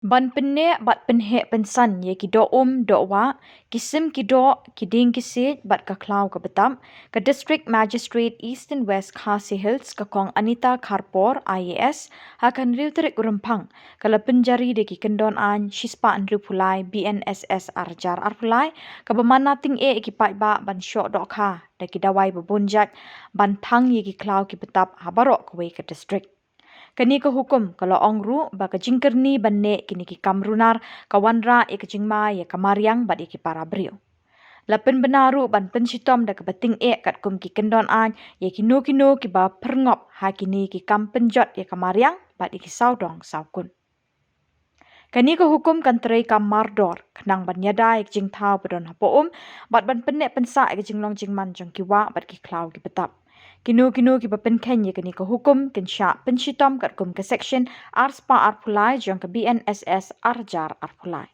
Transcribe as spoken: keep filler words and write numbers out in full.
Ban pynneh bad pynheh pynsan ïa ki doh um doh wah, ki sim ki doh, ki dieng ki siej bad ka khlaw ka btap, ka District Magistrate Eastern West Khasi Hills, ka Kong Anita Kharpor, I A S, ha ka hynriew tarik u Rymphang, ka la pynjari da ki kyndon aiñ shispah hynriewphew lai B N S S arhajar arphew lai, kaba mana tyngeh ïa ki paidbah ban shoh dohkha da ki dawai babun jait ban thang ïa ki khlaw ki btap ha baroh kawei ka district. Kane ka hukum ka la ong ruh ba ka jingkyrni ban neh kine ki kam runar ka wanrah ïa ka jingma ïa ka mariang bad ïa ki para briew. La pynbna ruh ban pynshitom da kaba tyngeh katkum ki kyndon aiñ ïa kino kino kiba pyrngop ha kine ki kam pynjot ïa ka mariang bad ïa ki sawdong sawkun. Kane ka hukum kan trei kam mardor khnang ban ïada ïa ka jingthaw ba don hapoh um bad ban pynneh pynsah ïa ka jinglong jingman jong ki wah bad ki khlaw ki btap. Kino kino kiba pynkheiñ ïa kane ka hukum kin shah pynshitom katkum ka section arspah arphew lai jong ka B N S S arhajar arphew lai.